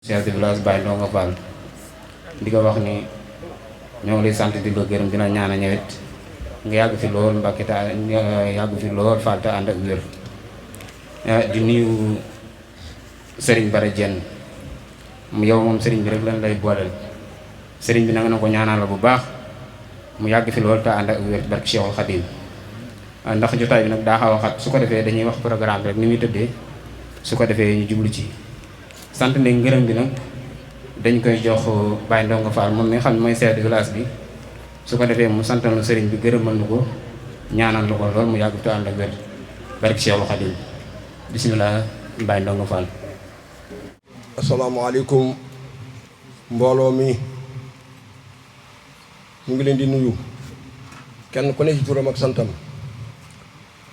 chef de village Baye Ndongo Fall di ko wax ni ñoo ngi lay sant di la gërëm dina ñaana ñëwit nga yàgg fi lool Mbàkke te yàgg fi lool Fall te ànd ak wér di nuyu Serigne Bara Diène yow moom Serigne bi rek lan lay booleel Serigne bi na nga ko ñaanal la bu baax mu yàgg fi lool te ànd ak wér barke Cheikhul Khadim ndax jotaay bi nag daa xaw a xat su ko defee dañuy wax programme rek ni muy tëddee su ko defee ñu jublu ci sant ne ngërëm bi nag dañ koy jox Baye Ndongo Fall moom mi nga xam ne mooy chef de village bi su ko defee mu santal na sëriñ bi gërëmal nu ko ñaanal lu ko lool mu yàgg te ànd ak wér barke Cheikhul Khadim bisimilah Baye Ndongo Fall. asalaamaaleykum mbooloo mi ñu ngi leen di nuyu kenn ku ne ci turam ak santam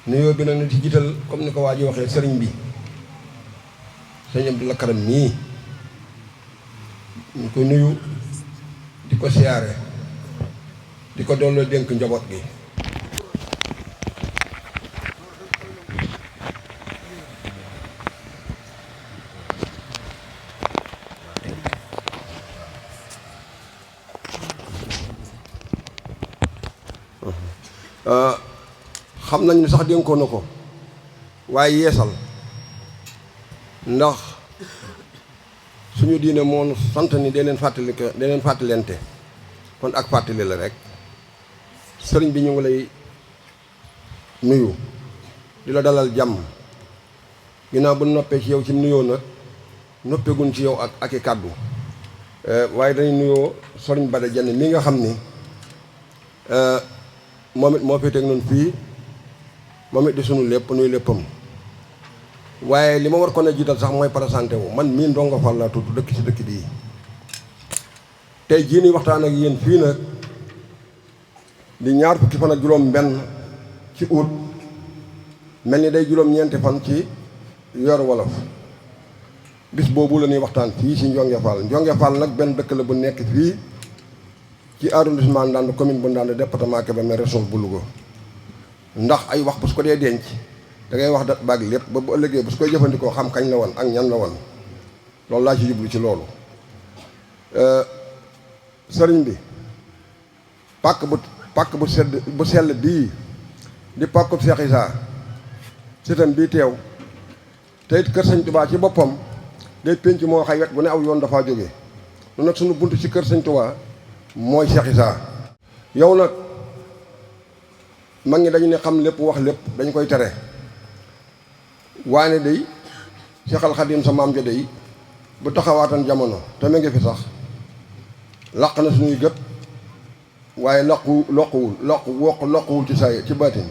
nuyoo bi nag na ci jiital comme ni ko waa ji waxee sëriñ bi sëñ Abdou Karam mii ñu ko nuyu di ko siyaare di ko doon la dénk njaboot gi xam nañ ni sax dénkoon na ko waaye yeesal ndax suñu diine moo sant ni dee leen fàttali ko dee leen fàttalente kon ak fàttali la rek sëriñ bi ñu ngi lay nuyu di la dalal jàmm ginnaaw bu noppee ci yow ci nuyoo nag noppeegun ci yow ak i kàddu waaye dañuy nuyoo sëriñ Bara Diène mi nga xam ni moom it moo fi teg noonu fii moom it di sunu lépp nuy léppam waaye li ma war ko ne jiital sax mooy présenté wu man mii Ndongo Fall laa tudd dëkk ci dëkk bii tey jii nii waxtaan ak yéen fii nag di ñaar fukki fan ak juróom benn ci août mel ni day juróom-ñeenti fan ci yor wolof bis boobu la ñuy waxtaan fii ci Ndiongue Fall Ndiongue Fall nag benn dëkk la bu nekk fii ci arrondissement Ndande commune bu Ndande département Kébémer région bu Louga ndax ay wax bu su ko dee denc da ngay wax dat baag lépp ba bu ëllëgee bu su koy jëfandikoo xam kañ la woon ak ñan la woon loolu laa ci jublu ci loolu sëriñ bi pàkk bu sell bii di pàkkub Cheikh Issa sitam bii teew te it kër sëñ Touba ci boppam day pénc moo xay wet bu ne aw yoon dafaa jóge lu nag suñu bunt ci kër sëñ Touba mooy Cheikh Issa yow nag mag ñi dañu ne xam lépp wax lépp dañ koy tere waane day Cheikhul Khadim sa maam ja day bu taxawaatan jamono te mu ngi fi sax laq na suñuy gët waaye loquwul ci say ci baatin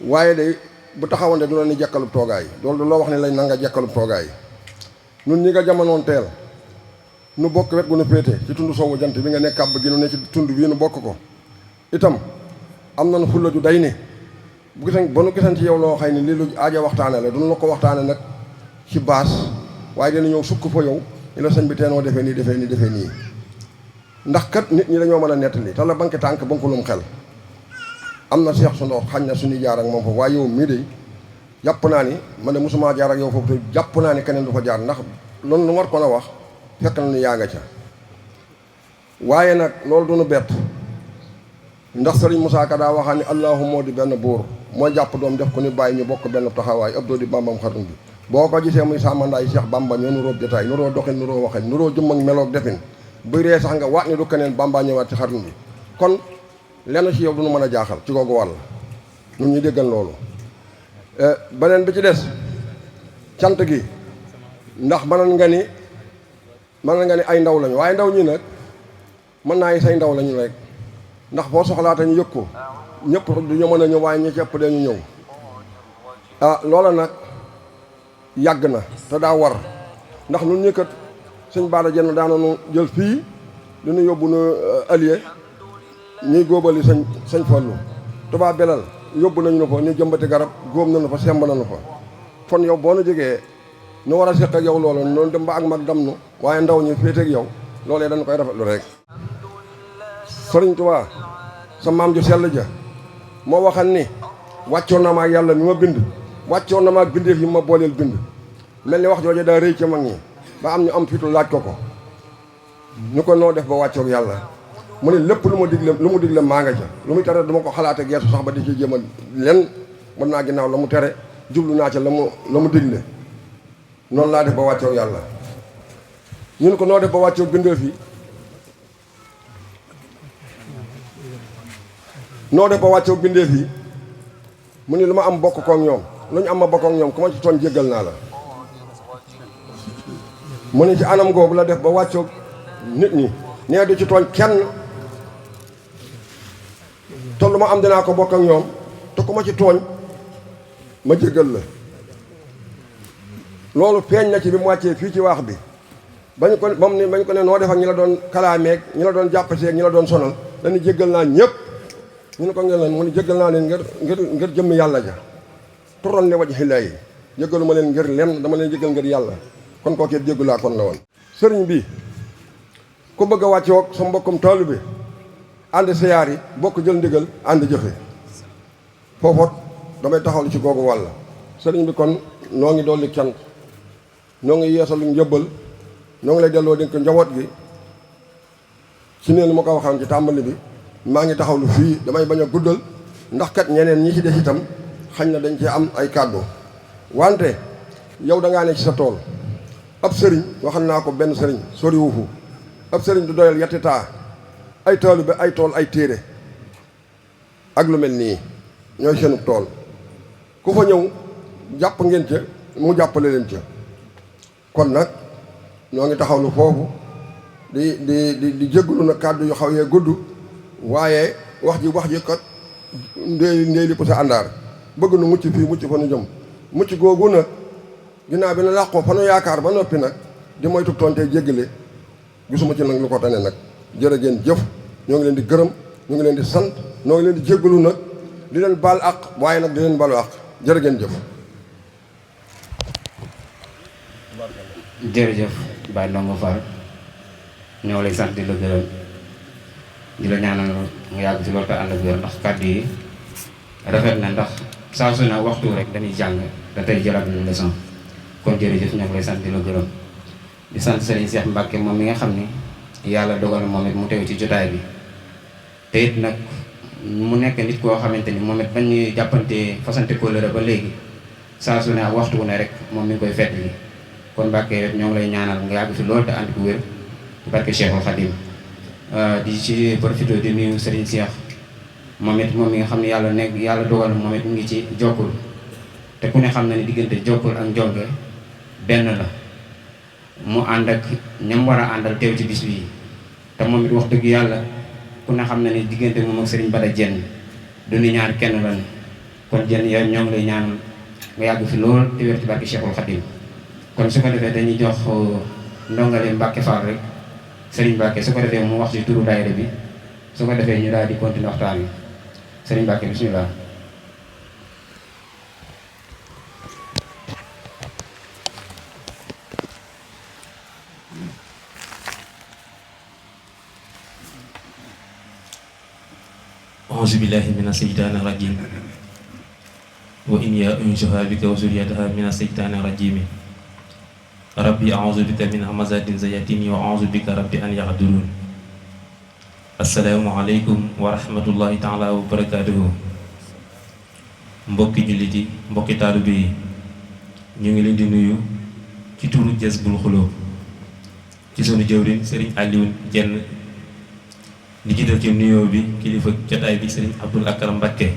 waaye day bu taxawoon de du la ni jekkalub toogaay loolu loo wax ne lañ nanga jekkalub toogaay ñun ñi nga jamonoon teel nu bokk wet gu nu féete ci tund soowu jant bi nga nekk kàbb gi nu ne ci tund bii nu bokk ko itam am na nu fulla ju day ne bu gisan ba nu gisan ci yow loo xëy ni lii lu aaja waxtaane la duñu la ko waxtaane nag ci baas waaye dina ñëw sukk fa yow ni la sëñ bi teenoo defee nii ndax kat nit ñi dañoo mën a nettali te la banque tànk bankulum xel am na seex su ndox xañ na suñuy jaar ak moom foofu waaye yow mii de jàpp naa ni man de mosumaa jaar ak yow foofu te jàpp naa ni keneen du fa jaar ndax loolu nu war ko na wax fekk na ni yaa nga ca waaye nag loolu du nu bett ndax sëriñ Moussa Ka daa waxaa ni allahu moo di benn buur moo jàpp doom def ko ni bàyyi ñu bokk benn taxawaay ab doo di bambam xarnu bi boo ko gisee muy sàmmandaay Cheikh Bamba ñoo nuróob jotaay nuróo doxin nuróo waxin nuróo jëmm ak meloog defin buy ree sax nga waat ni du keneen Bamba ñëwaat ci xarnu bi kon lenn ci yow du nu mën a jaaxal ci googu wàll ñun ñu déggal loolu beneen bi ci des cant gi ndax mën nga ni ay ndaw lañu waaye ndaw ñi nag mën naa yi say ndaw lañu rek ndax boo soxlaata ñu yëg ko ñëpp du ñu mën a ñëw waaye ñi ci ëpp dañu ñëw loola nag yàgg na te daa war ndax nun ñi kat sëñ Bara Diène daanoonu jël fii dina yóbbu na allié ñuy góobali sëñ Fallu Touba Belal yóbbu nañu na fa ñu jëmbati garab góob nañu fa semb nañu fa kon yow boo nu jógee nu war a séq ak yow loolu noonu dem ba ak mag dam nu waaye ndaw ñi féete ak yow loolee dañu koy rafetlu rek sëriñ Touba sa maam ju sell ja moo waxal ni wàccoon na ma ak yàlla mi ma bind wàccoon na ma ak bindeef yi ma booleel bind mel ni wax jooje daa rëy ci mag ñi ba am ñu am fitu laaj ko ñu ko noo def ba wàccoog yàlla mu ne lépp lu mu digle maa nga ca lu muy tere duma ko xalaate geesu sax ba di ci jéem a len mën naa ginnaaw la mu tere jublu naa ca la mu digle noonu laa def ba wàccoog yàlla ñun ko noo def ba wàccoog bindeef yi noo def ba wàccoog bindeef yi mu ni lu ma am bokk koog ñoom lu ñu am ma bokk ak ñoom ku ma ci tooñ jéggal naa la mu ni ci anam googu la def ba wàccoog nit ñi nee du ci tooñ kenn te lu ma am dinaa ko bokk ak ñoom te ku ma ci tooñ ma jéggal la loolu feeñ na ci bi mu wàccee fii ci waax bi bañ ko ne noo def ak ñi la doon kalaameeg ñi la doon jàppaseeg ñi la doon sonal dañu jéggal naa ñëpp ñu ne ko ngeen leen mu ne jéggal naa leen ngir jëmmi yàlla ja turon li wajhi llaahi jéggalu ma leen ngir lenn dama leen jéggal ngir yàlla kon koo jéggu laa kon la woon sëriñ bi ku bëgg a wàccoog sa mbokkum taalibe ànd siyaar yi bokk jël ndigal ànd jëfe foofoot damay taxawlu ci googu wàll sëriñ bi kon noo ngi dolli cant noo ngi yeesalu njëbbal noo ngi lay delloo dénk njaboot gi ci neen ma ko waxoon ci tàmbali bi maa ngi taxawlu fii damay bañ a guddal ndax kat ñeneen ñi ci des itam xañ na dañ cee am ay kàddu wante yow da ngaa ne ci sa tool ab sëriñ waxal naa ko benn sëriñ sori wuufu ab sëriñ du doyal yetti taa ay taalibe ay tool ay téere ak lu mel nii ñooy seenu tool ku fa ñëw jàpp ngeen ca mu jàppale leen ca kon nag ñoo ngi taxawlu foofu di jéggulu na kàddu yu xaw yee gudd waaye wax ji kat ndéey li sa àndaar bëgg nu mucc fii mucc fa nu jëm mucc googu nag ginnaaw bi na làqoo fa nu yaakaar ba noppi nag di moytu toontee jéggale gisuma ci nag lu ko tane nag jërë ngeen jëf ñoo ngi leen di gërëm ñoo ngi leen di sant ñoo ngi leen di jéggalu nag di leen baal àq waaye nag di leen balu àq jërë ngeen jëf jërëjëf Baye Ndongo Fall ñoo lay sant di la gërëm di la ñaanal nga yàgg ci loolu te ànd ak wér ndax kàddu yi rafet na ndax saa su ne waxtu rek dañuy jàng da tey jëlaat na leçon kon jërëjëf ñoo lay sant di la gërëm di sant Serigne Cheikh Mbacke moom mi nga xam ni yàlla dogal na moom it mu teew ci jotaay bi te it nag mu nekk nit koo xamante ni moom it bañ ñuy jàppante fasante kóllëre ba léegi saa su ne ak waxtu wu ne rek moom mi ngi koy fett li kon Mbacke ñoo ngi lay ñaanal nga yàgg fi loolu te ànd ko wér barke Cheikhul Khadim di ci profité di nuyu Serigne Cheikh moom it moom mi nga xam ne yàlla dogal na moom it mu ngi ci jokkul te ku ne xam na ni diggante jokkul ak njonge benn la mu ànd ak ñam war a àndal teew ci bis bii te moom it wax dëgg yàlla ku ne xam na ni diggante moom ak Serigne Bada Dieng du ni ñaar kenn la kon Dieng yow ñoo ngi lay ñaanal nga yàgg fi lool te wér ci barke Cheikhul Khadim kon su ko defee dañuy jox ndongale Mbacke Fall rek Serigne Mbacke su ko defee mu wax ci turu daayira bi su ko defee ñu daal di continuer waxtaan wi Serigne Mbacke bismillah auzu billahi mina seytaani rajim wa in u'iizuhaa bika wa zurriyyatahaa mina seytaani rajim rabbi a'uuzu bika min hamazaati zayaatiin wa a'uuzu bika rabbi an yahduruun. assalaamu aleykum wa rahmatullahi taala wa barakaatuhu. mbokki jullit yi mbokki taalibe yi ñu ngi leen di nuyu ci turu Jazbul Xuloob ci sunu jëwriñ Serigne Alioune Dieng di jiital ci nuyoo bi kilifa jotaay bi Serigne Abdoul Akram Mbacké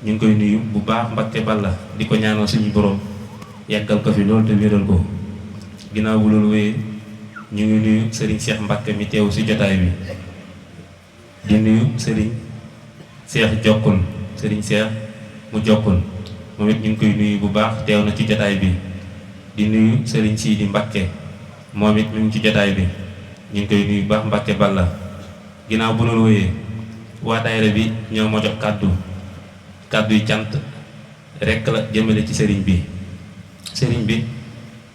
ñu ngi koy nuyu bu baax Mbacké Balla di ko ñaanal suñu borom yàggal ko fi loolu te wéral ko. ginnaaw bu loolu wéyee ñu ngi nuyu Serigne Cheikh Mbacké mi teew ci jotaay bi di nuyu Serigne Cheikh Jokkul Serigne Cheikh mu Jokkul moom it ñu ngi koy nuyu bu baax teew na ci jotaay bi di nuyu Serigne Sidi Mbacké moom it mu ngi ci jotaay bi ñu ngi koy nuyu bu baax Mbacké Balla. ginnaaw bu loolu wéyee waa daayira bi ñoo ma jox kàddu yu cant rekk la jëmale ci sëriñ bi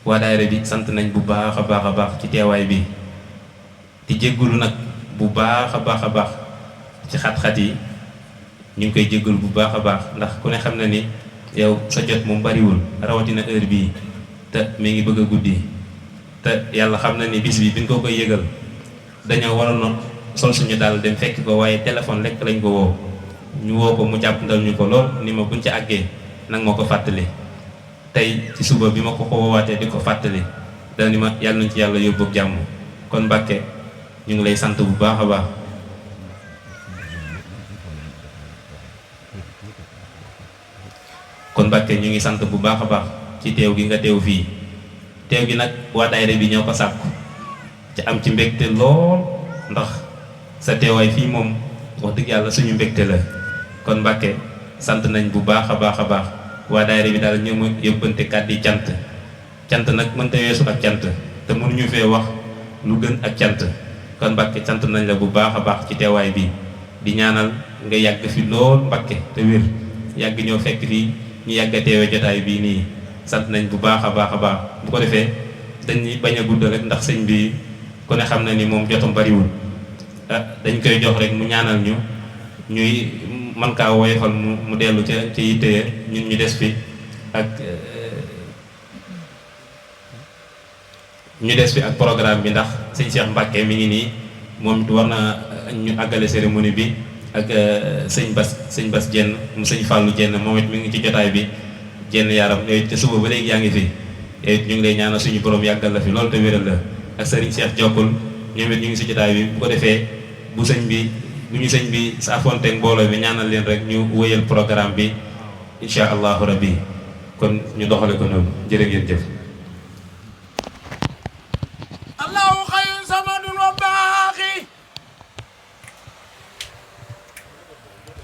waa daayira bi sant nañ bu baax a baax ci teewaay bi di jéggulu nag bu baax a baax ci xat-xat yi ñu ngi koy jéggulu bu baax a baax ndax ku ne xam na ni yow sa jot moom bariwul rawatina heure bii te mi ngi bëgg a guddi te yàlla xam na ni bis bi biñ ko koy yëgal dañoo waroon a sol suñu daal dem fekk ko waaye téléphone rek lañ ko woo ñu woo ko mu jàpp ndal ñu ko lool ni ma buñ ci àggee nag ma ko fàttali tey ci suba bi ma ko woowaatee di ko fàttali dana ni ma yàlla nañ ci yàlla yóbbu ak jàmm. kon Mbàkke ñu ngi lay sant bu baax a baax kon Mbàkke ñu ngi sant bu baax a baax ci teew gi nga teew fii teew gi nag waa daayira bi ñoo ko sàkku ci am ci mbégte lool ndax sa teewaay fii moom wax dëgg yàlla suñu mbégte la kon Mbàkke sant nañ bu baax a baax a baax waa daayira bi daal ñoo ma yóbbante kàddi cant nag mënta weesu ak cant te mënuñu fee wax lu gën ak cant kon Mbàkke sant nañ la bu baax a baax ci teewaay bi di ñaanal nga yàgg fi lool Mbàkke te wér yàgg ñoo fekk fii ñu yàgg a teewee jotaay bii nii sant nañ bu baax a baax a baax bu ko defee dañuy bañ a guddal rek ndax sëñ bi ku ne xam na ni moom jotam bariwul dañ koy jox rek mu ñaanal ñu ñuy man kaa woyofal mu dellu ca yittee ñun ñu des fi ak programme bi ndax sëñ Cheikh Mbacke mi ngi nii moom war na ñu àggale cérémonie bi ak sëñ Bas Jenn mu sëñ Fallou Jenn moom it mi ngi ci jotaay bi jenn yaram yooyu te suba ba léegi yaa ngi fi yooyu ñu ngi lay ñaanal suñu borom yàggal la fi loolu te wéral la ak sëriñ Cheikh Jokkul ñoom it ñu ngi si jotaay bi bu ko defee bu ñu sëñ bi saafonteeg mbooloo bi ñaanal leen rek ñu wéyal programme bi insha allahu rabbi kon ñu doxale ko noonu jërë ngeen jëf. allahu xayrun samadun wa baaxi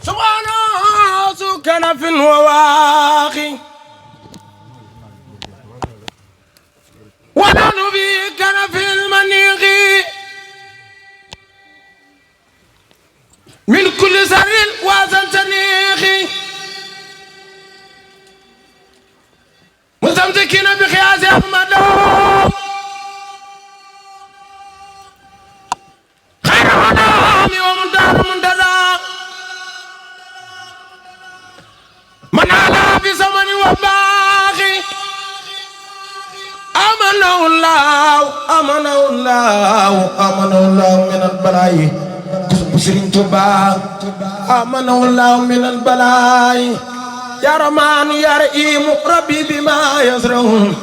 subhanahu su kanafin wa waaxi ونحن في كنف المنيخ من كل سر وزنتنيخ مستمسكين بخياس أحمد خير هدام ومنتهى منتدى من على في زمن وباخي آمنه الله من البلاء بسرين توبا آمنه الله من البلاء يا رمان يا رئيم ربي بما يزرعون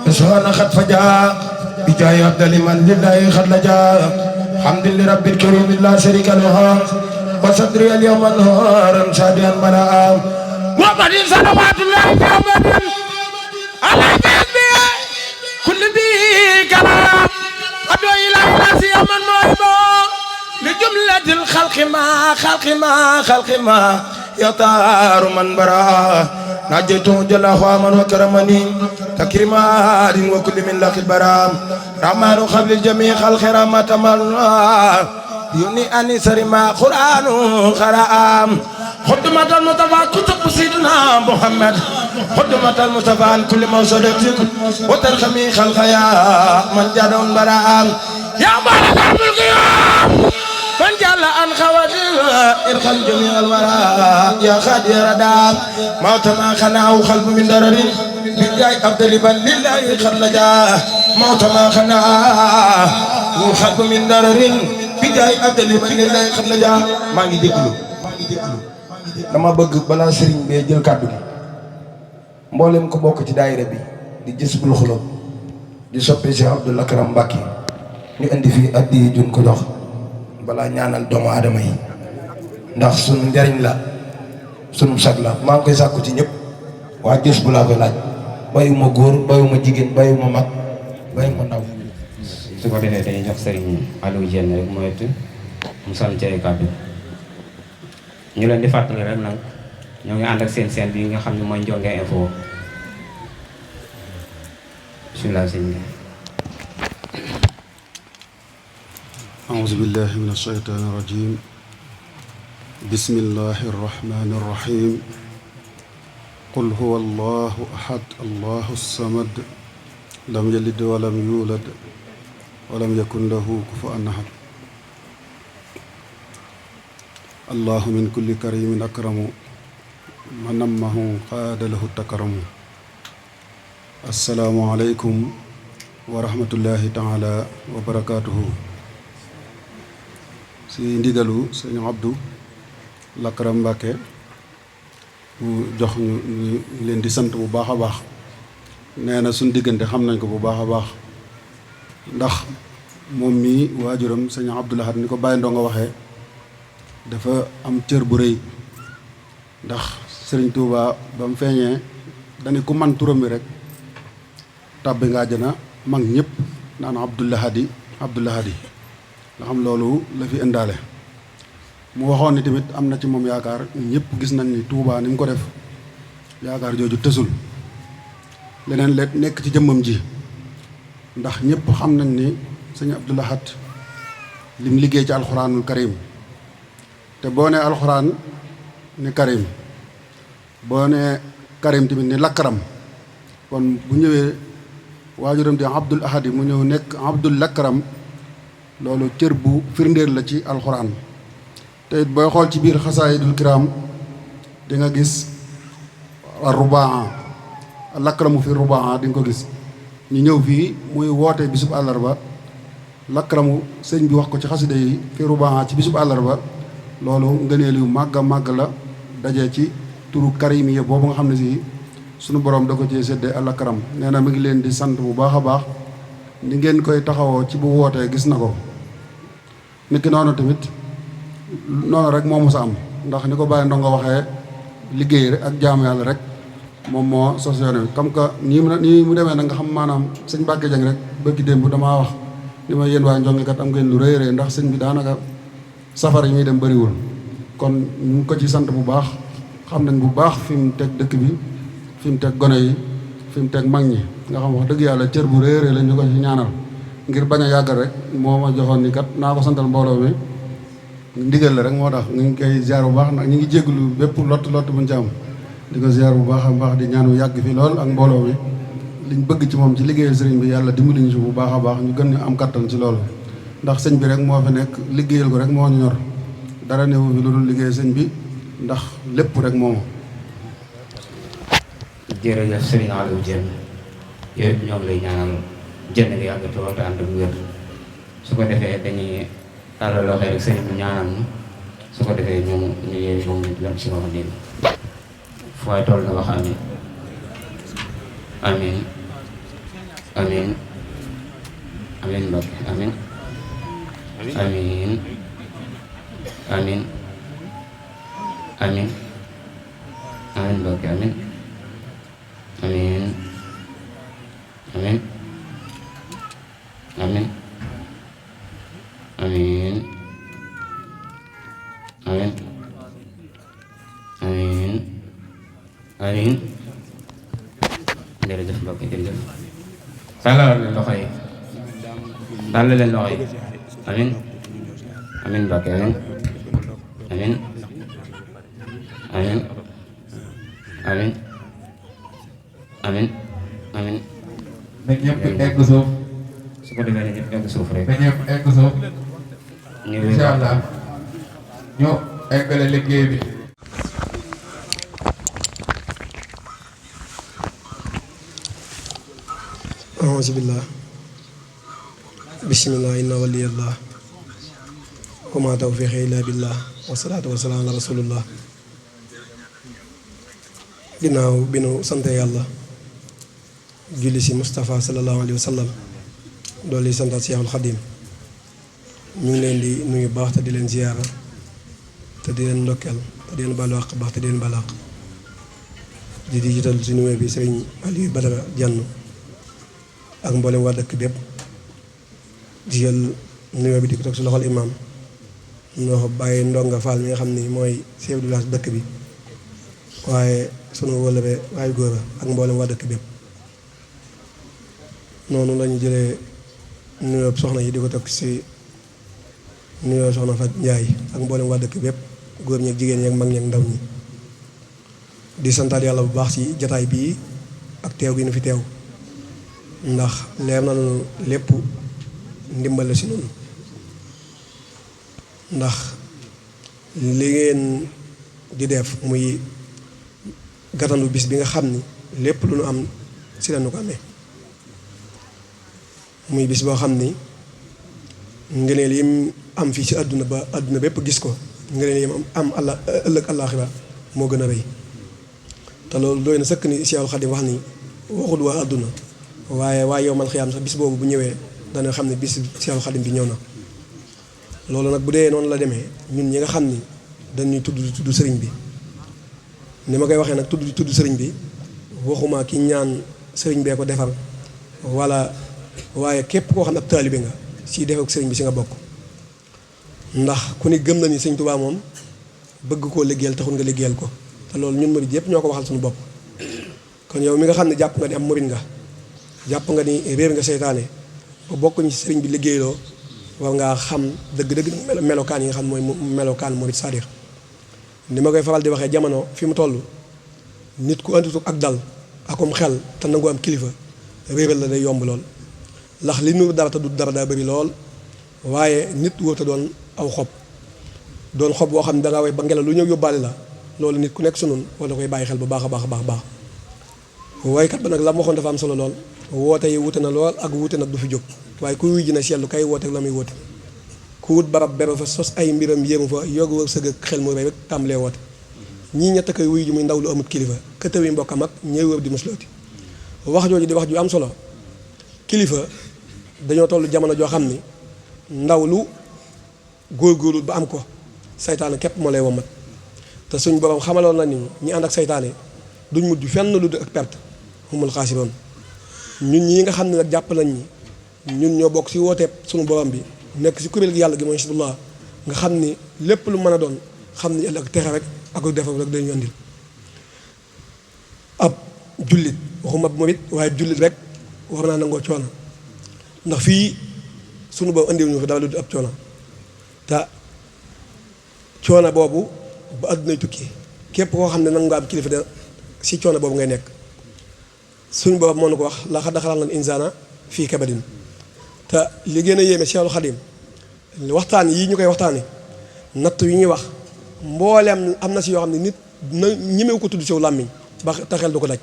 سبحان خد فجاء بجاي عبد لمن لله خد لجاء حمد لرب الكريم لا شريك له وصدري اليوم نهارا شاديا بلاء محمد صلوات الله محمد على بيبي كل بي كلام أدعو إلى ناسي من موهبه لجملة الخلق ما يطار من برا نجيته جل من وكرمني تكريمات وكل من لك البرام رحمن خبل الجميع خلق رحمة الله يوني أني سرما قرآن خرام خدمة المصطفى كتب سيدنا محمد خدمة المصطفى عن كل موصدة وترخمي خلق يا من جاد برام يا مالك الملك من جل عن خواتم ارحم جميع الورى يا خادي ردام موت ما خناه خلف من درر بجاي عبد لمن لله خلجا موت ما خناه خلف من درر بجاي عبد لمن لله خلجا ما ngi déglu dama bëgg balaa sëriñ bee jël kàddu gi mboolem ko bokk ci daayira bi di Jazbul Xuloob di soppe Cheikh Abdoul Akram Mbacké ñu indi fii addi jun ko jox balaa ñaanal doomu aadama yi ndax sunu njariñ la sunu sag la maa ngi koy sàkku ci ñëpp waa gis bu laa koy laaj bayuma góor bayuma jigéen bayuma mag bayuma ndaw. su ko defee dañuy jox Serigne Aliou Diène rek mooy it mu sànni ci ay kàddu ñu leen di fàttali rek nag ñoo ngi ànd ak seen bi nga xam ne mooy Ndiongue Info bismillah sëñ bi. أعوذ بالله من الشيطان الرجيم بسم الله الرحمن الرحيم قل هو الله أحد الله الصمد لم يلد ولم يولد ولم يكن له كفوا أحد الله من كل كريم أكرم من نمه قاد له التكرم السلام عليكم wa rahmatullahi taala wa barakaatuhu. si ndigalu sëñ Abdou Lakram Mbàkke mu jox ñu leen di sant bu baax a baax. nee na suñ diggante xam nañ ko bu baax a baax ndax moom mii waajuram sëñ Abdou Lahad ni ko Baye Ndongo waxee dafa am cër bu rëy ndax sëriñ Touba ba mu feeñee dañu ku man turam bi rek tàbbi nga àjjana mag ñëpp naan Abdou Lahad nga xam loolu la fi indaale. mu waxoon ni tamit am na ci moom yaakaar ñëpp gis nañ ni Touba ni mu ko def yaakaar jooju tësul. leneen la nekk ci jëmmam ji ndax ñëpp xam nañ ni sëñ Abdou Lahad lim liggéey ci alxuraanul karim te boo nee alxuraan ni karim boo nee karim tamit ni lakkaram kon bu ñëwee waajuram di Abdul Ahad mu ñëw nekk Abdul Lakram loolu cër bu firndeel la ci alxuraan te it booy xool ci biir xasaayidul kiram di nga gis rubaa lakramu fi rubaa di nga ko gis ñu ñëw fii muy woote bisub àllarba lakramu sëñ bi wax ko ci xasida yi fi rubaa ci bisub àllarba loolu ngëneel yu màgg a màgg la daje ci turu karim yi boobu nga xam ne si sunu borom da ko ci séddee alakram nee na mi ngi leen di sant bu baax a baax ni ngeen koy taxawoo ci bu wootee gis na ko nit ki noonu tamit noonu rek moo mos a am ndax ni ko Baye Ndongo waxee liggéey rek ak jaamu yàlla rek moom moo sos yoon wi comme que nii mu demee nag nga xam maanaam sëñ Mbàkke Jeng rek bëgg démb damaa wax li ma yéen waa Njonge kat am ngeen lu rëy rëy ndax sëñ bi daanaka safara yi muy dem bëriwul kon ñu ngi ko ci sant bu baax xam nañ bu baax fi mu teg dëkk bi fi mu teg gone yi fi mu teg mag ñi nga xam wax dëgg yàlla cër bu rëy rëy la ñu ko ci ñaanal ngir bañ a yàggal rek moo ma joxoon ni kat naa ko santal mbooloo mi ndigal la rek moo tax ñu ngi koy ziar bu baax nag ñu ngi jégalu bépp lott buñ ci am di ko ziar bu baax a baax di ñaanu yàgg fi lool ak mbooloo mi liñ bëgg ci moom ci liggéeyal sëriñ bi yàlla dimbali ñu ci bu baax a baax ñu gën ñu am kattan ci loolu ndax sëñ bi rek moo fi nekk liggéeyal ko rek moo ñu ñor dara newu fi lu dul liggéey sëñ bi ndax lépp rek moomu. jërëjëf Serigne Aliou Diène yow it ñoo ngi lay ñaanal jënd nga yàgg te waxtu ànd ak wér su ko defee dañuy tàllal loxo rek sëriñ bi ñaanal ñu su ko defee ñu yeewi moom lam si wax nii fu waay toll na wax amin amin amin amin Mbacke amin amin amin amin amin Mbacke amin amin amin amin amin amin amin amin jërëjëf mbokk yi jërëjëf tàllal leen loxo yi tàllal leen loxo yi amin amin mbokk yi amin amin amin amin amin amin na ñëpp egg suuf su ko defee ñëpp egg suuf rek na ñëpp egg suuf ñu incha allah ñu eggale liggéey bi auzu billah bismillah inna waliyallah wa ma tawfiqi illa billah wasalaatu wasalaam ala rasulillah ginnaaw bi nu sante yàlla julli si Moustapha sallallahu alayhi wa sallam doolu santaat Seexul Xadim ñu ngi leen di nuyu baax te di leen ziyaara te di leen ndokkeel te di leen baalu àq baax te di leen balaax di jiital si nuyu bi Sëriñ Aliou Badara Diène ak mboolem waa dëkk bépp di jël nuyoo bi di ko teg si loxol imaam noo bàyyi Ndonga Fall mi nga xam ni mooy chef de village dëkk bi waaye sunu wëlëre waaye góor ak mboolem waa dëkk bépp noonu lañu jëlee nuyoo soxna yi di ko teg si nuyoo soxna Fat Njaay ak mboolem waa dëkk bépp góor ñi ak jigéen ñi ak mag ñi ak ndaw ñi di santaat yàlla bu baax ci jataay bii ak teew gi nu fi teew ndax leer na nu lépp ndimbal la si noonu ndax li ngeen di def muy gàttandu bis bi nga xam ni lépp lu nu am si la nu ko amee muy bis boo xam ni ngëneel yim am fii ci àdduna ba àdduna bépp gis ko ngëneel yim am ëllëg àllaaxira moo gën a rëy te loolu doy na sëkk ni Seexul Xadiim wax ni waxul waa àdduna waaye yow man xiyaam sax bis boobu bu ñëwee dana xam ne bis Seexul Xadiim bi ñëw na. loolu nag bu dee noonu la demee ñun ñi nga xam ni dañuy tudd sëriñ bi ni ma koy waxee nag tudd sëriñ bi waxuma ki ñaan sëriñ bee ko defar waaye képp koo xam ne ab taalibe nga si defee ak sëriñ bi si nga bokk. ndax ku ni gëm na ni sëñ Tuubaa moom bëgg koo liggéeyal taxul nga liggéeyal ko te loolu ñun murid yëpp ñoo ko waxal suñu bopp. kon yow mi nga xam ne jàpp nga ni am murid nga jàpp nga ni réer nga seytaane ba bokk ñu sëriñ bi liggéeyloo war ngaa xam dëgg-dëgg melokaan yi nga xam mooy melokaan murid sadiq. ni ma koy faral di waxee jamono fi mu toll nit ku anditu ak dal akum xel te nangu am kilifa réeral la day yomb lool ndax li nuru dara te du dara daa bëri lool waaye nit wóota doon aw xob doon xob boo xam ne dangaa way ba ngelaw lu ñëw yóbbaale la loolu nit ku nekk su nun wala koy bàyyi xel bu baax a baax waykat ba nag la mu waxoon dafa am solo lool woote yi wute na lool ak wute nag du fi jóg waaye ku wuy ji na seetlu kay woote la muy woote ku wut barab beru fa sos ay mbiram yéemu fa yoogu wër sëgg xel mu rëy rek tàmbalee woote ñii ñett koy wuy ji muy ndaw lu amut kilifa këtëw yi mbokkam ak ñëw wër di muslooti wax jooju di wax ju am solo kilifa dañoo toll jamono joo xam ni ndaw lu góorgóorlu ba am ko saytaane képp moo lay womat te suñ borom xamaloon na ni ñi ànd ak saytaane duñ mujj fenn lu dul ak perte humul xaasiroon ñun ñi nga xam ne nag jàpp nañ ni ñun ñoo bokk si wooteeb suñu borom bi nekk si kuréel gi yàlla gi mooy Hizbullah nga xam ni lépp lu mën a doon xam ni ëllëg texe rek ak defar rek dañu andil ab jullit waxuma murit waaye jullit rek war naa nangoo coono ndax fii sunu boobu andiwuñu fi dara lu dul ab coono te coono boobu ba àddunay tukki képp koo xam ne nangu nga am kilifa de si coono boobu ngay nekk suñu boobu moo na ko wax la xad xalaqnal insaana fii kabadin te li gën a yéeme Seexul Xadiim waxtaan yi ñu koy waxtaani natt yi ñuy wax mbooleem am na si yoo xam ne nit na ñemewu ko tudd siw làmmiñ ba te xel du ko daj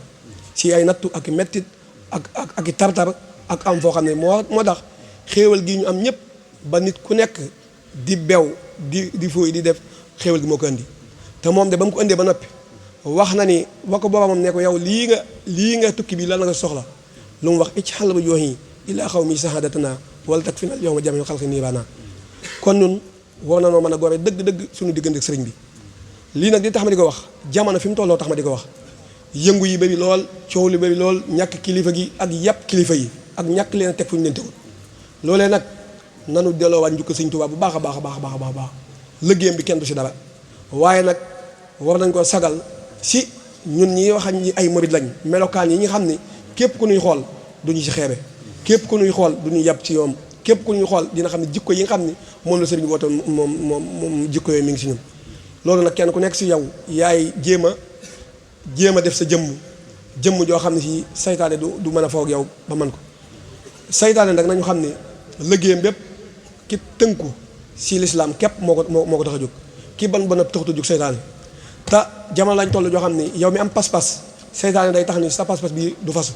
si ay nattu ak mettit ak i tartar ak am foo xam ne moo tax xéewal gi ñu am ñëpp ba nit ku nekk di bew di fooy di def xéewal gi moo ko indi te moom de ba mu ko indee ba noppi wax na ni wa ko boromam ne ko yow lii nga tukki bi lan nga soxla lu mu wax icc xal ba joox yi illaa xaw mi sahadatana wala tak fi nal yow ma jame xalqi niiraana kon ñun war na noo mën a gore dëgg-dëgg suñu diggante ak sëriñ bi lii nag di tax ma di ko wax jamono fi mu tolloo tax ma di ko wax yëngu yi bëri lool coow li bëri lool ñàkk kilifa gi ak yàpp kilifa yi ak ñàkk leen a teg fu ñu leen tegul loolee nag nanu delloowaat njukko sëñ Tuubaa bu baax a baax a baax a baax liggéeyam bi kenn du si dara waaye nag war nañ ko sagal si ñun ñi wax ñi ay murid lañ melokaan yi ñu xam ni képp ku ñuy xool du ñu si xeebe képp ku ñuy xool du ñu yàpp ci yoom képp ku ñuy xool dina xam ne jikko yi nga xam ni moom la sëriñ bi woote moom jikko yooyu mi ngi si ñun loolu nag kenn ku nekk si yow yaay jéem a def sa jëmm joo xam ne si saytaane du mën a foog yow ba man ko saytaane nag nañu xam ne liggéeyam bépp ki tënku si lislaam képp moo ko tax a jóg ki ban a taxut a jóg saytaane te jamono lañ toll joo xam ne yow mi am pas-pas saytaane day tax ni sa pas-pas bi du fasu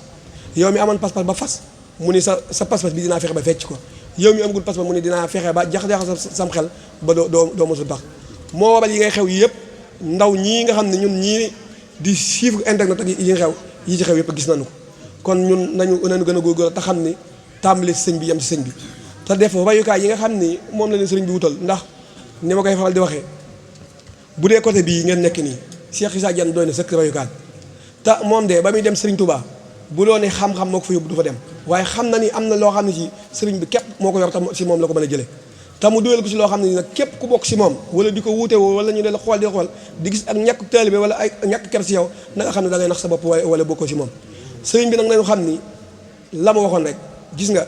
yow mi amoon pas-pas ba fas mu ni sa pas-pas bi dinaa fexe ba fecc ko yow mi amagul pas-pas mu ni dinaa fexe ba jax-jaxal sam xel ba doo mosul tax moo waral yi ngay xew yi yëpp ndaw ñii nga xam ne ñun ñii di suivre internet ak yi xew yi ci xew yëpp gis nañu ko kon ñun nañu gën a góorgóorlu te xam ni tàmbali si sëñ bi yem si sëñ bi te def royukaay yi nga xam ni moom la leen sëriñ bi wutal ndax ni ma koy faral di waxee bu dee côté bii ngeen nekk nii Cheikh Issa Diène doy na sëkk royukaay te moom de ba muy dem sëriñ Touba bu loo ne xam-xam moo ko fa yóbbu du fa dem waaye xam na ni am na loo xam ne ci sëriñ bi képp moo ko yor tam si moom la ko mën a jëlee te mu dugal ko si loo xam ne ni nag képp ku bokk si moom wala di ko wuute woo wala ñu ne la xool di xool di gis ak ñàkk taalibe wala ay ñàkk ker si yow na nga xam ne da ngay nax sa bopp wala bokkoo si moom sëriñ bi nag nañu xam ni la ma waxoon rek gis nga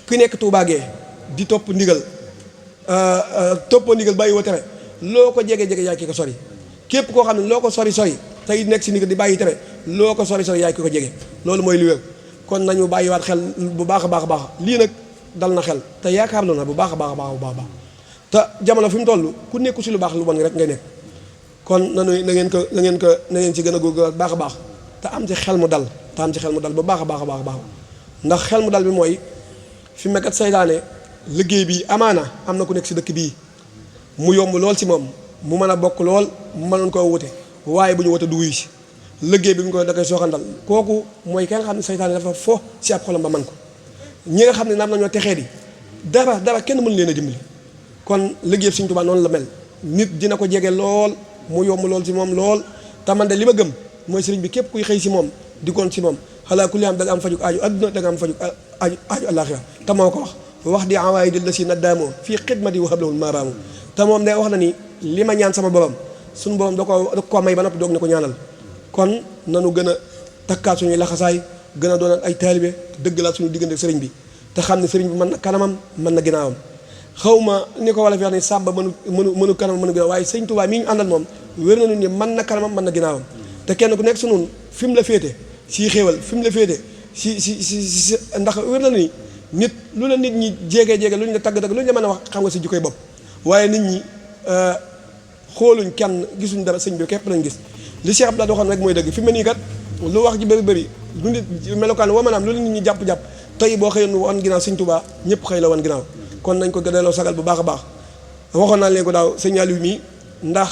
ku nekk Touba gee di topp ndigal toppoo ndigal bàyyi woo tere loo ko jege-jege yaay ki ko sori képp koo xam ne loo ko sori tey nekk si ndigal di bàyyi tere loo ko sori yaay ki ko jege loolu mooy li wér kon nañu bàyyiwaat xel bu baax a baax lii nag dal na xel te yaakaar na bu baax a baax te jamono fi mu toll ku nekku si lu baax lu bon rek ngay nekk kon na ngeen ci gën a góorgóorlu baax a baax te am ci xel mu dal bu baax a baax ndax xel mu dal bi mooy fi mu kat saytaane liggéey bi amaana am na ku nekk si dëkk bii mu yomb lool si moom mu mën a bokk lool mu mënoon koo wute waaye bu ñu wote du wuyu si liggéey bi mu koy da koy sooxandal kooku mooy ki nga xam ne saytaane dafa fo si ab xolam ba man ko ñi nga xam ne naam nañoo texee di dara kenn mënu leen a dimbali kon liggéey Sëriñ Tuubaa noonu la mel nit dina ko jege lool mu yomb lool si moom lool te man de li ma gëm mooy sëriñ bi képp kuy xëy si moom di goon si moom xalaa kulli am da nga am fajuk aaju adduna da nga am fajuk aaju àllaaxira te moo ko wax di envoyé di la si naddaamoo fii xidmati wa hablahul maaraamu te moom day wax na ni li ma ñaan sama borom suñu borom da ko may ba noppi doog ne ko ñaanal kon nanu gën a takkaat suñuy laxasaay gën a doon ay taalibe dëggalaat suñu diggante sëriñ bi te xam ne sëriñ bi mën na kanamam mën na ginnaawam xaw ma ni ko wala fi wax ni sàmba mënu kanamam mënu ginnaaw waaye sëriñ Tuubaa mii ñu àndal moom wér nañu ni mën na kanamam mën na ginnaawam te kenn ku nekk su nun fi mu la féete si xéewal fi mu la féete si ndax wér na ni nit lu la nit ñi jéege lu ñu la tagg lu ñu la mën a wax xam nga si jikkoy bopp waaye nit ñi xooluñ kenn gisuñ dara sëñ bi képp lañ gis li Cheikh Abdoulaye waxoon rek mooy dëgg fi mu ne nii kat lu wax ji bëri lu nit melokaan woo maanaam lu la nit ñi jàpp-jàpp tey boo xëyoon wan ginnaaw sëñ Tuubaa ñëpp xëy la wan ginnaaw kon nañ ko delloo sagal bu baax a baax waxoon naa leen ko daaw sëñ Aliou mii ndax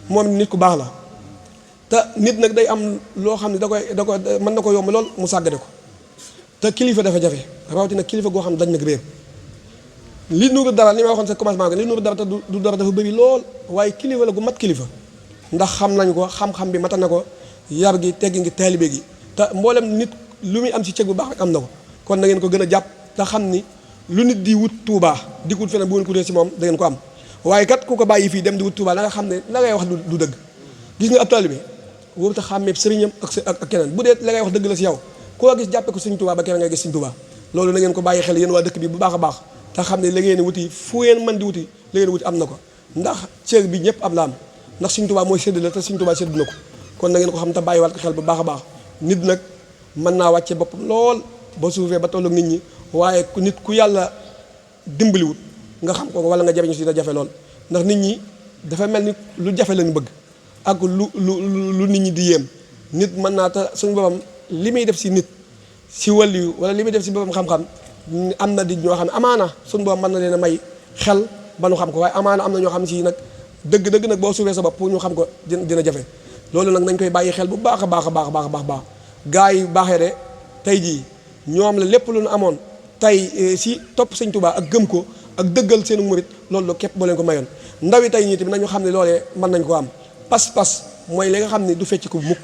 moom nit ku baax la te nit nag day am loo xam ne da koy mën na ko yomb lool mu sàggane ko te kilifa dafa jafe rawatina kilifa goo xam ne dañ nag réer li nuuru dara li ma waxoon sa commencement li nuuru dara te du dara dafa bëri lool waaye kilifa la gu mat kilifa ndax xam nañ ko xam-xam bi mata na ko yar gi teggi ngi taalibe gi te mboolem nit lu muy am si cëg bu baax rek am na ko kon na ngeen ko gën a jàpp te xam ni lu nit di wut Tuubaa di ko wut feneen bu ngeen ko wutee si moom da ngeen ko am waaye kat ku ko bàyyi fii dem di wut Tuubaa la nga xam ne la ngay wax du dëgg gis nga ab taalibe wóoru ta xàmmee sëriñam ak keneen bu dee la ngay wax dëgg la si yow koo gis jàppe ko Sëriñ Tuubaa ba keneen ngay gis Sëriñ Tuubaa loolu na ngeen ko bàyyi xel yéen waa dëkk bi bu baax a baax te xam ne la ngeen wuti fu ngeen mën di wuti la ngeen wuti am na ko ndax cër bi ñëpp ab la am ndax Sëriñ Tuubaa mooy sédd la te Sëriñ Tuubaa sédd na ko kon na ngeen ko xam te bàyyiwaat ko xel bu baax a baax nit nag mën naa wàcce boppam lool ba suufee ba tollu nit ñi waaye nit ku yàlla dimbaliwut nga xam ko wala nga jariñu si da jafe lool ndax nit ñi dafa mel ni lu jafe lañu bëgg ak lu nit ñi di yéem nit mën naa te suñu boppam li muy def si nit si wàllu wala li muy def si boppam xam-xam am na di ñoo xam ne amaana suñu boppam mën na leen a may xel ba nu xam ko waaye amaana am na ñoo xam si nag dëgg nag boo suufee sa bopp pour ñu xam ko dina jafe loolu nag nañ koy bàyyi xel bu baax a baax a baax a baax a baax gaa yi baaxee de tey jii ñoom la lépp lu nu amoon tey si topp Sëñ Tuubaa ak gëm ko ak dëggal seenu murit loolu képp boo leen ko mayoon ndaw yi tey ñii tamit nañu xam ne loolee mën nañ ko am pas-pas mooy li nga xam ne du fecc ko mukk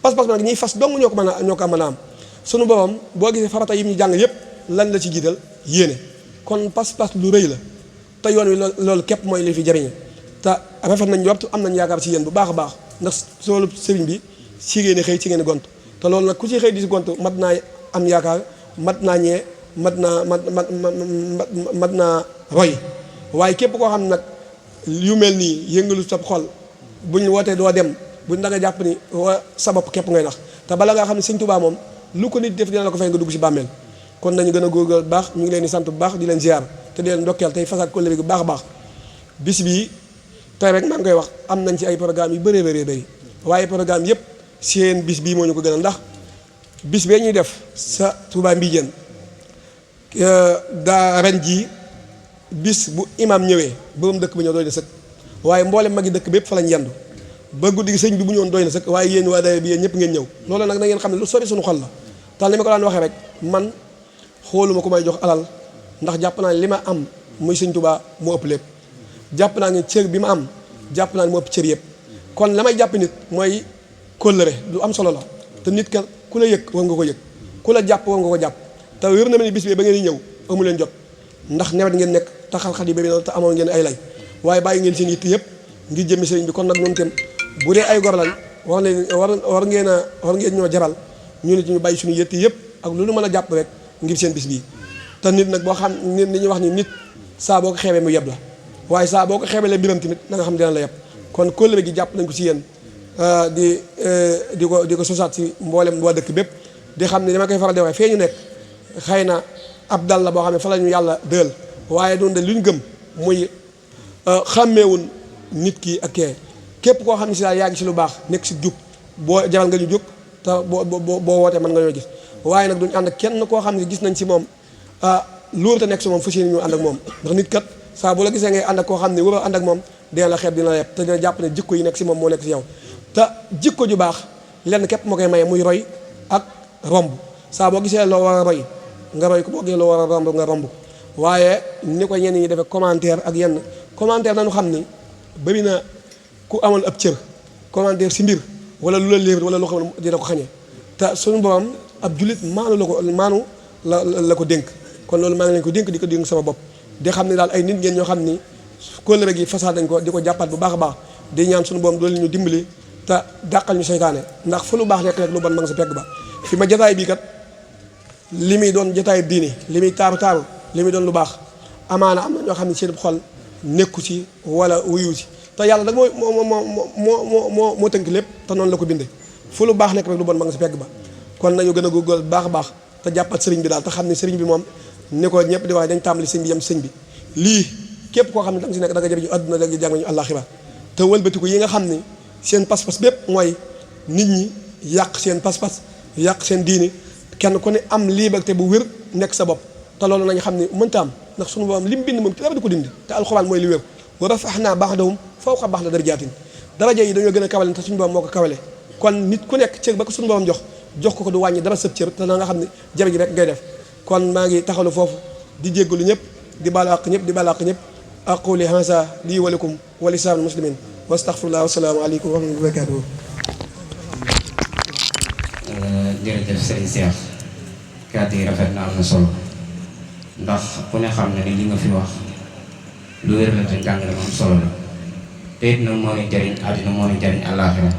pas-pas nag ñiy fas dong ñoo ko mën a am sunu boppam boo gisee farata yi ñu jàng yépp lan la ci jiital yéene kon pas-pas lu rëy la te yoon wi loolu képp mooy li fi jariñe te rafet nañ njort am nañ yaakaar ci yéen bu baax a baax ndax soolu sëriñ bi si ngeen xëy ci ngeen gont te loolu nag ku ci xëy di si gont mat naa am yaakaar mat naa ñee mat naa roy waaye képp koo xam ne nag yu mel nii yëngalu sa xol buñ wootee doo dem buñ da nga jàpp ni sa bopp képp ngay nax te bala nga xam ne Sëñ Tuubaa moom lu ko nit def dina la ko fay nga dugg si bàmmeel kon nañu gën a góorgóorlu bu baax ñu ngi leen di sant bu baax di leen ziar te di leen ndokkeel tey fasaat kóllëre bu baax a baax bis bii tey rek maa ngi koy wax am nañ ci ay programme yu bëree bëri waaye programme yëpp seen bis bii moo ñu ko gën a ndax bis bee ñuy def sa Touba Mbijeen daa ren jii bis bu imam ñëwee borom dëkk ba ñëw doy na sëkk waaye mboolem magi dëkk bépp fa lañ yendu ba guddi gi sëñ bi bu ñëwoon doy na sëkk waaye yéen waa daye bi yéen ñëpp ngeen ñëw loolu nag na ngeen xam ne lu sori suñu xol la tax li ma ko daan waxee rek man xooluma ku may jox alal ndax jàpp naa ne li ma am muy Sëñ Tuubaa moo ëpp lépp jàpp naa ne cër bi ma am jàpp naa ne moo ëpp cër yëpp kon la may jàpp nit mooy kóllëre lu am solo la te nit ka ku la yëg war nga ko yëg ku la jàpp war nga ko jàpp te wér na ma ni bis bi ba ngeen di ñëw amu leen jot ndax nawet ngeen nekk te xal-xal yi bëri na te amoon ngeen ay lay waaye bàyyi ngeen seen yitt yëpp ngir jëmmi sëriñ bi kon nag noonu tam bu dee ay gor lañ war ngeen ñoo jaral ñu nit ñu bàyyi suñu yitt yëpp ak lu nu mën a jàpp rek ngir seen bis bii te nit nag boo xam nit ñuy wax ni nit saa boo ko xeebee mu yeb la waaye saa boo ko xeebelee mbiram tamit na nga xam dina la yeb kon kóllëre gi jàpp nañ ko si yéen di ko sosaat si mboolem waa dëkk bépp di xam ne dama koy faral di waxee fee ñu nekk xëy na ab dal la boo xam ne fa la ñu yàlla dël waaye doon de lu ñu gëm muy xàmmeewun nit ki ak kee képp koo xam ne si daal yaa ngi si lu baax nekk si jub boo jaral nga ñu jóg te boo wootee mën nga ñoo gis waaye nag duñ ànd kenn koo xam ne gis nañ si moom loolu te nekk si moom fas yéene ñu ànd ak moom ndax nit kat saa bu la gisee ngay ànd ak koo xam ne waroo ànd ak moom dina la xeeb dina la yeb te dina jàpp ne jikko yi nekk si moom moo nekk si yow te jikko ju baax lenn képp moo koy maye muy roy ak romb saa boo gisee loo war a roy nga roy ko boo gisee loo war a romb nga romb ko waaye ni ko ñenn ñi defee commentaire ak yenn commentaire nañu xam ni bëri na ku amoon ab cër commentaire si mbir wala lu la léer wala loo xam ne dina ko xañee te suñu borom ab jullit maanu la ko dénk kon loolu maa ngi leen ko dénk di ko dénk sama bopp di xam ne daal ay nit ngeen ñoo xam ni kóllëre gi façade dañ ko di ko jàppaat bu baax a baax di ñaan suñu borom doole ñu dimbali te dàqal ñu seytaane ndax fu lu baax nekk rek lu bon ma nga sa pegg ba fi ma jotaay bii kat li muy doon jotaay diini li muy taaru li muy doon lu baax amaana am na ñoo xam ne seen xol nekku ci wala wuyu ci te yàlla nag moo tënk lépp te noonu la ko bindee fu lu baax nekk rek lu bon ma nga sa pegg ba kon nañu gën a góorgóorlu baax a baax te jàppat sëriñ bi daal te xam ne sëriñ bi moom ni ko ñëpp di wax dañ tàmbali sëñ bi yem sëñ bi lii képp koo xam ne da nga si nekk da nga jëriñu àdduna da nga jàng ñu àllaaxira te wëlbatiku yi nga xam ni seen pas-pas bépp mooy nit ñi yàq seen pas-pas yàq seen diini kenn ku ne am liberté bu wér nekk sa bopp te loolu nañu xam ne mënta am ndax suñu borom li mu bind moom dara du ko dindi te alxuraan mooy li wér wa rafahnaa ba'dahum fawqa ba'din darajaatin daraja yi dañoo gën a kawale te suñu borom moo ko kawale kon nit ku nekk cër ba ko suñu borom jox ko du wàññi dara sëb cër te na nga xam ne jërëjëf rek ngay def kon maa ngi taxalu foofu di jéggalu ñëpp di baalu àq ñëpp di baalu àq ñëpp aquli hasa lii wa lakum wa li saa'iril muslimin wa astaghfirullah wa salaamu aleykum wa rahmatullahi wa barakatuh. jërëjëf Serigne Cheikh kàddu yi rafet na am na solo ndax ku ne xam ne ni li nga fi wax lu wér la te njàngale moom solo la te it nag moo ne jariñ àddina moo ne jariñ àllaaxira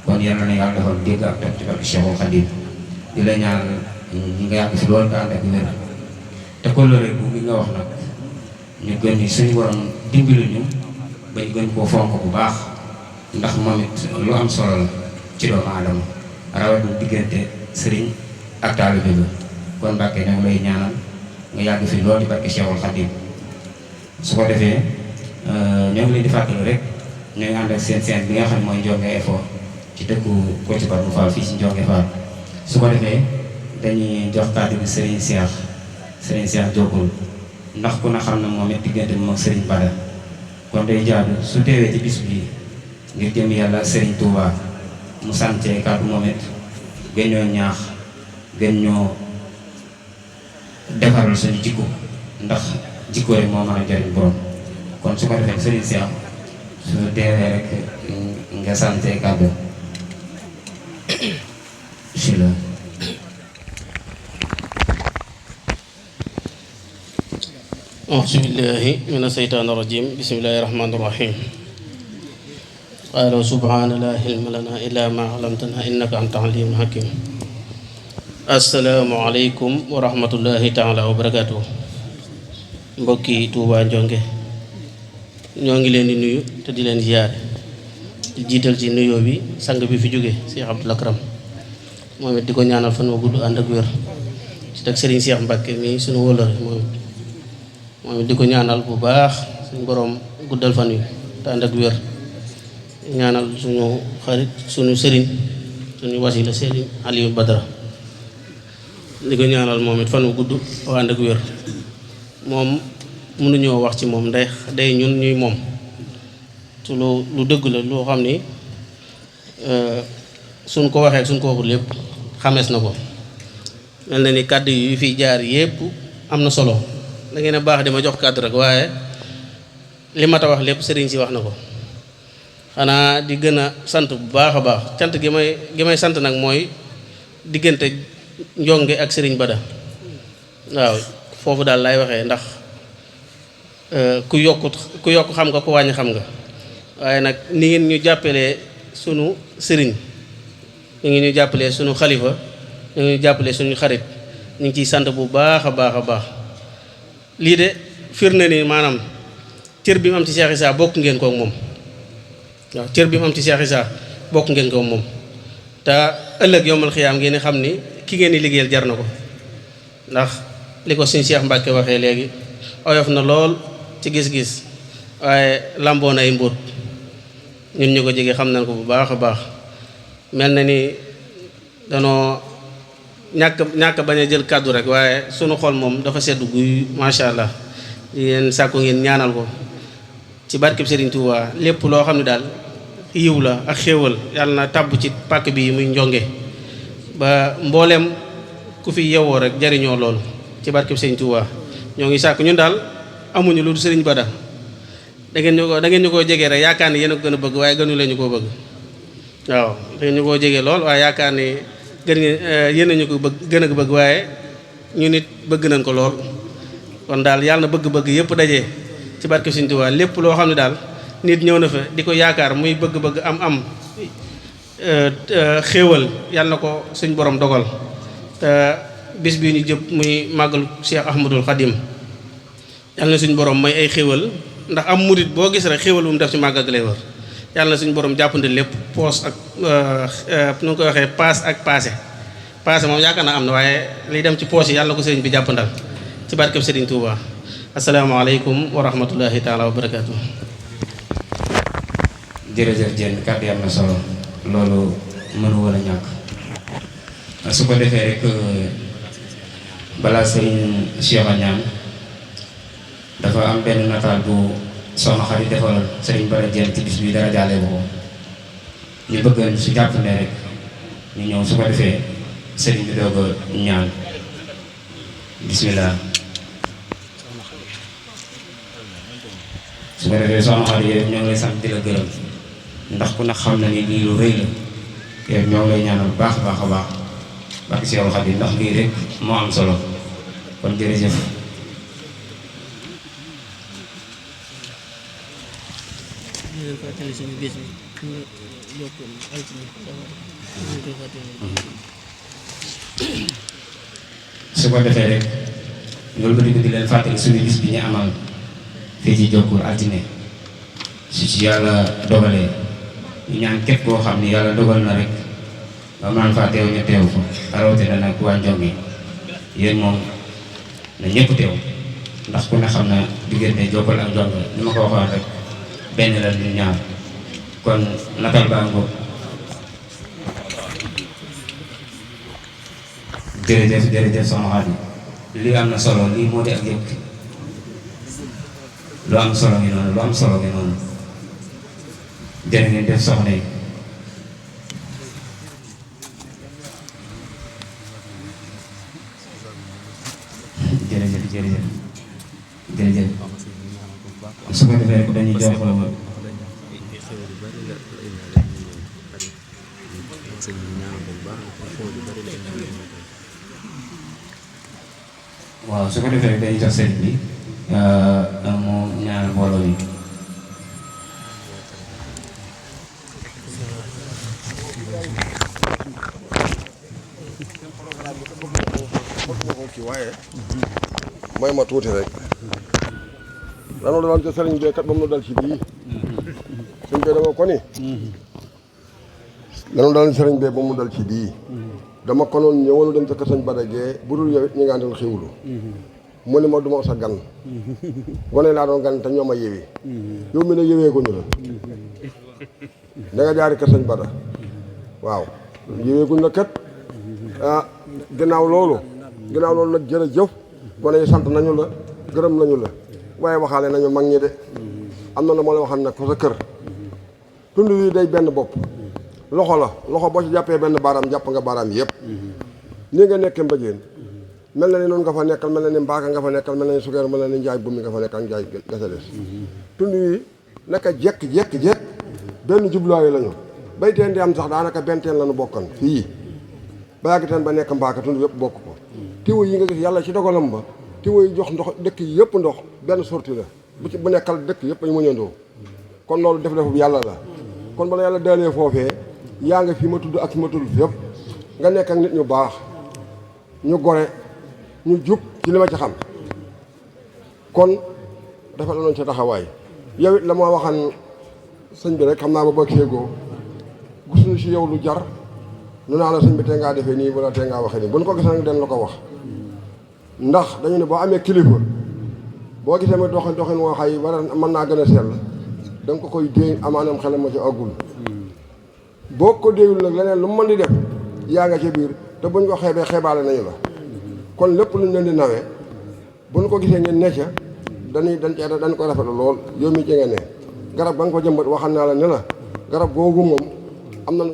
kon yal na yàlla defal dégg ak topp ci barke Cheikhul Khadim di la ñaanal ñi nga yàgg si loolu nga ànd ak wér te kóllëre bu bi nga wax nag ñu gën ni suñu borom dimbali ñu bañ gën koo fonk bu baax ndax moom it lu am solo la ci doomu aadama rawat na diggante sëriñ ak taalibe bi kon Mbàkke ñoo lay ñaanal nga yàgg fi loolu di barke Cheikhul Khadim su ko defee ñoo ngi leen di fàttali rek ñoo ngi ànd ak seen bi nga xam ne mooy Ndiongue Effort ci dëkku Kocc Barma Fall fii ci Ndiongue Fall su ko defee dañuy jox kàddu bi Serigne Cheikh Diokul ndax ku na xam ne moom it diggante moom Serigne Bada kon day jaadu su teewee ci bis bi ngir jëm yàlla Serigne Touba mu sàncee kàddu moom it gën ñoo ñaax gën ñoo defaral suñu jikko ndax jikko rek moo mën a jariñ borom kon su ko defee Serigne Cheikh su teewee rek nga sàncee kàddu bismillah. auzu billahi mina seytaani rajim bismillahi rahmaani rahim qaala subhaana laa ilma lanaa illaa maa allamtanaa innaka anta aliimul hakiim. assalaamu aleykum wa rahmatullahi taala wa barakaatuh. mbokki Tuubaa Ndiongue ñoo ngi leen di nuyu te di leen ziyaare di jiital ci nuyoo bi sang bi fi jóge Cheikh Abdoul Akram moom it di ko ñaanal fan wa gudd ànd ak wér ci teg Serigne Cheikh Mbacke mi suñu wóllare moom it di ko ñaanal bu baax suñu borom guddal fan wi te ànd ak wér ñaanal suñu xarit suñu sëriñ suñu wasila Serigne Aliou Badara di ko ñaanal moom it fan wu gudd wa ànd ak wér moom mënuñoo wax ci moom day ñun ñuy moom te lu dëgg la loo xam ni suñ ko waxee suñ ko waxul lépp xamees na ko mel na ni kàddu yu fi jaar yépp am na solo da ngeen a baax di ma jox kàddu rek waaye li ma ta wax lépp sëriñ si wax na ko xanaa di gën a sant bu baax a baax cant gi may sant nag mooy diggante Ndiongue ak sëriñ Bada waaw foofu daal lay waxee ndax ku yokk xam nga ku wàññi xam nga waaye nag ni ngeen ñu jàppalee sunu sëriñ ñu ngi ñu jàppalee sunu xalifa ñu ngi ñu jàppalee suñu xarit ñu ngi ciy sant bu baax a baax a baax lii de firnde ni maanaam cër bi mu am ci Cheikh Issa bokk ngeen kook moom waaw cër bi mu am ci Cheikh Issa bokk ngeen kook moom te ëllëg yombal xiyaam ngeen xam ni ki ngeen di liggéeyal jar na ko ndax li ko suñu Cheikh Mbacke waxee léegi oyof na lool ci gis-gis waaye lamboo na ay mbóot ñun ñu ko jege xam nañ ko bu baax a baax mel na ni danoo ñàkk bañ a jël kàddu rek waaye sunu xol moom dafa sedd guy macha allah yéen sàkku ngeen ñaanal ko ci barkeb Serigne Touba lépp loo xam ne daal yiw la ak xéewal yàlla na tàbb ci pàkk bi muy njonge ba mbooleem ku fi yewoo rek jariñoo loolu ci barkeb Serigne Touba ñoo ngi sàkku ñun daal amuñu lu Serigne Bada da ngeen ñu koo jegee rek yaakaar ni yéen a ko gën a bëgg waaye gënu leen ñu koo bëgg waaw da ngeen ñu koo jegee lool waaye yaakaar ni gën ngeen yéen a ñu ko bëgg gën a ko bëgg waaye ñu nit bëgg nañ ko lool kon daal yàlla na bëgg-bëgg yëpp dajee ci barke Sëriñ Tuubaa lépp loo xam ne daal nit ñëw na fa di ko yaakaar muy bëgg-bëgg am xéewal yàlla na ko suñ borom dogal te bis bii ñu jëpp muy màggal Cheikh Ahmadul Khadim yàlla na suñ borom may ay xéewal ndax am murit boo gis rek xéewal bu mu def ci màggal gi lay war yàlla na suñ borom jàppante lépp poos ak nu nga koy waxee paas ak paase moom yaakaar naa am na waaye liy dem ci poos yi yàlla na ko sëriñ bi jàppandal ci barkeb Sëriñ Tuubaa asalaamaaleykum wa rahmatullahi taala wa barakaatu. jërëjëf Diène kàddu yi am na solo loolu mënu woon a ñàkk su ko defee rek balaa sëriñ Cheikh Niang dafa am benn nataal bu soxna xarit defal sëriñ Bara Diène ci bis bi dara jaale ko ñu bëgg su jàpp ne rek ñu ñëw su ko defee sëriñ bi doog a ñaan bismillah su ko defee soxna xarit yi ñoo ngi lay sant di la gërëm ndax ku ne xam na ni lii lu rëy la yow ñoo ngi lay ñaanal bu baax a baax a baax barke Seexul Xadiim ndax lii rek moo am solo kon jërëjëf. su ko defee rek loolu ba di leen fàttali suñu bis bi ñu amal fii ci Jokkur altine su ci yàlla dogalee ñu ñaan képp koo xam ni yàlla dogal na rek ba man faa teew ñu teew ko rawatina nag waa Njongi yéen moom na ñëpp teew ndax ku ne xam na diggante Jokkul ak Njongi ni ma ko waxoon rek benn la ñu ñaar kon natal baa ngo jërëjëf soxna Xadi lii am na solo lii moo di ak yëpp lu am solo ngi noonu jërë ngeen def soxna yi jërëjëf su ko defee rek dañuy jox waaw su ko defee rek dañuy jox sëriñ bi mu ñaanal mbooloo mi waaye mooy ma tuuti rek lanoo daloon ca sëriñ bi kat ba mu dal ci bii sëriñ bi dama ko ni lanoo daloon sëriñ bi ba mu dal ci bii dama ko noon ñëwalu dem ca kër sëñ Bada Gee bu dul yow it ñi nga àndal xiwlu mu ni ma duma sa gan gone laa doon gan te ñoo ma yéwee yow mi ne yéwee guñu la da nga jaari kër sëñ Bada waaw yéwee guñ la kat ah ginnaaw loolu nag jërëjëf gone yi sant nañu la gërëm nañu la waaye waxaale nañu mag ñi de am na moo la waxal nag ko sa kër tund yi day benn bopp loxo boo ci jàppee benn baaraam jàpp nga baaraam yëpp nii nga nekkee mbëjeen mel na ni noonu nga fa nekkal mel na ni mbaaka nga fa nekkal mel na ni sugeer mel na ni njaay bumi nga fa nekkal njaay gasa des tund yi naka jekk benn jubluwaay lañu bay teen di am sax daanaka benn teen lañu bokkan fii ba yàgg teen ba nekk mbaaka tund yëpp bokk ko tiwo yi nga gis yàlla ci dogalam ba tiwo yi jox ndox dëkk yi yëpp ndox benn sorti la bu nekkal dëkk yëpp ñu muñandoo kon loolu def bu yàlla la kon bala yàlla daalee foofee yaa nga fi ma tudd ak fi ma tudd fépp nga nekk ak nit ñu baax ñu gore ñu jub ci li ma ci xam kon dafa la noonu ca taxawaay yow it la ma waxan sëñ bi rek xam naa ba ba kéegoo gisuñu si yow lu jar nu naa la sëñ bi tey ngaa defee nii wala tey ngaa waxee nii bu ñu ko gisee nag den la ko wax ndax dañu ne boo amee kilifa boo gisee ma doxin woo xay war mën naa gën a sell da nga ko koy déey amaanam xelam ma ci àggul boo ko déeyul nag leneen lu mu mën di def yaa nga ca biir te buñ ko xeebee xeebaale nañu la kon lépp luñ leen di nawee bu ñu ko gisee ngeen ne ca dañ ko rafetlu lool yow mi ci nga ne garab ba nga ko jëmbat waxal naa la ne la garab googu moom am na